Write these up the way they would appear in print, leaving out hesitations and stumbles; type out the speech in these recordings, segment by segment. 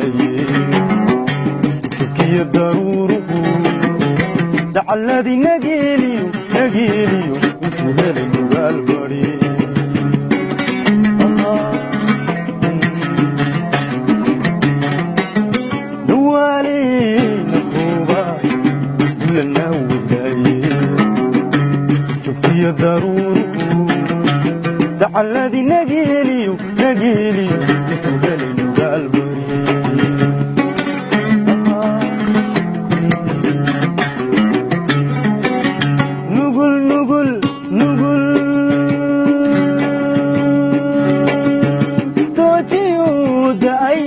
wadaaye Jubkiyo daruuruhu dacaladii nageeliyo nageeliyo intuu helay nugaal bari Nawaaleyna kuuba dulanaa wadaaye Jubkiyo daruuruhu dacaladii nageeliyo nageeliyo intuu helay nugaal bari Nugul nugul nugul doojiyu da'ay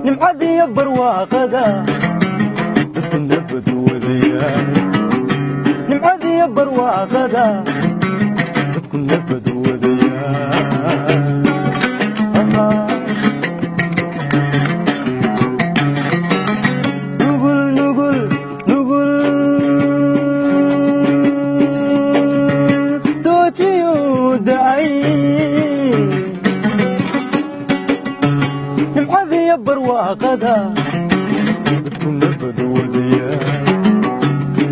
nimcadiyo barwaaqada dadku nabad wadaya nimcadiyo barwaaqada dadku nabad wadaya Nugul nugul nugul doojiyu da'ay nimcadiyo barwaaqada dadku nabad wadaya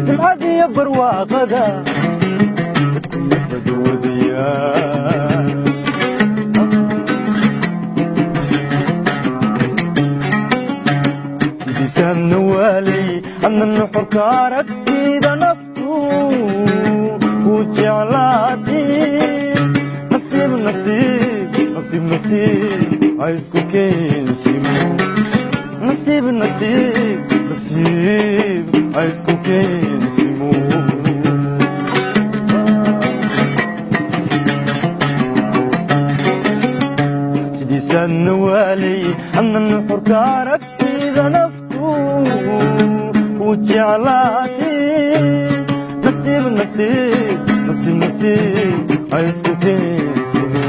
nimcadiyo barwaaqada dadku nabad wadaya Sidiisaadna waalay adna nuxurka aragtida naftu ku jeclaatay nasiib nasiib nasiib nasiib ha isku keensimo nasiib nasiib nasiib ha isku keensimo Sidiisaadna waalay adna nuxurka aragtida naftu ku jeclaatay nasiib nasiib nasiib nasiib ha isku keensimo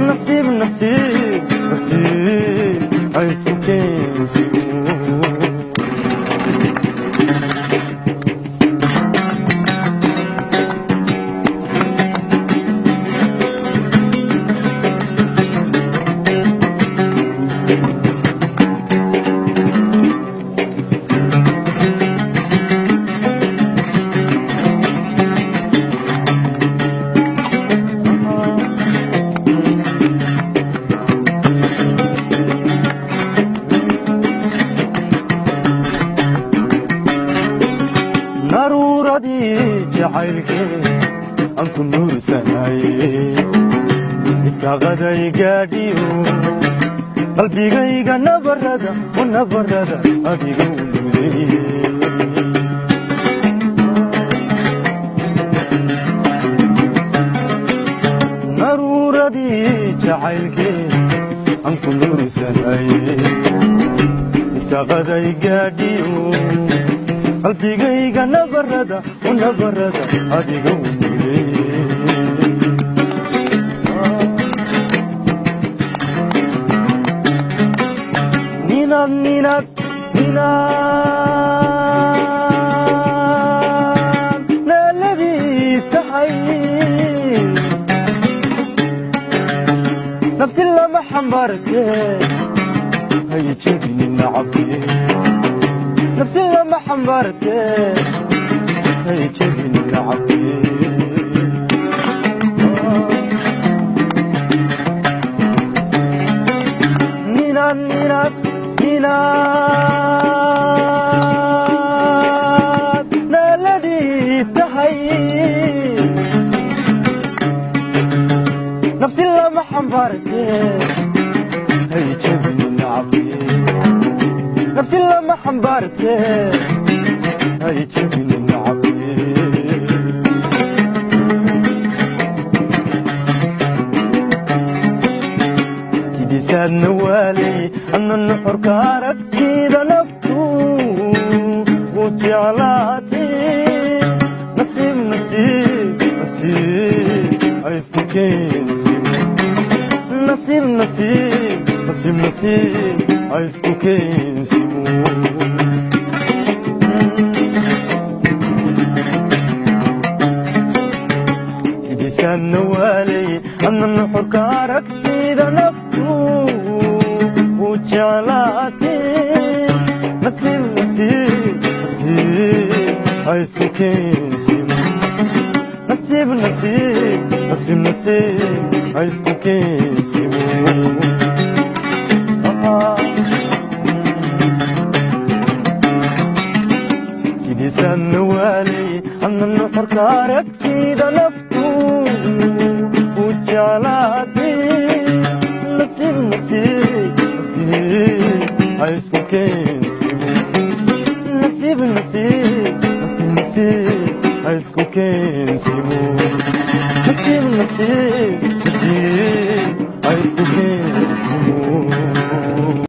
nasiib nasiib nasiib ha isku keensimo Naruuradii jacaylkee aan ku nuursanaye itaaqaday gaadhiyo qalbigayga nabarada u nabarada adiga u nudeeye Naruuradii jacaylkee aan ku nuursanaye itaaqaday gaadhiyo qalbigayga nabarada u nabarada adiga u nudeeye Ninaad ninaad ninaad naaladii tahay nafsi lama xambaarte hay jebinin nacabke nafsi lama xambaarte hay jebinin nacabke Ninaad ninaad ninaad naaladii tahay nafsi lama xambaarte hay jebinin nacabke nafsi lama xambaarte hay jebinin nacabke Sidiisaadna waalay adna nuxurka aragtida naftu ku jeclaatay nasiib nasiib nasiib ha isku keensimo nasiib nasiib nasiib nasiib ha isku keensimo Sidiisaadna waalay adna nuxurka aragtida Haysku keensimo. Nasiib, nasiib, nasiib, nasiib haysku keensimo. Sidiisaan waalay anna nuxurka aragtida naftu u jeclaatay. Nasiib, nasiib, nasiib haysku keensimo. Nasiib, nasiib, nasiib, nasiib haysku keensimo. Nasiib, nasiib,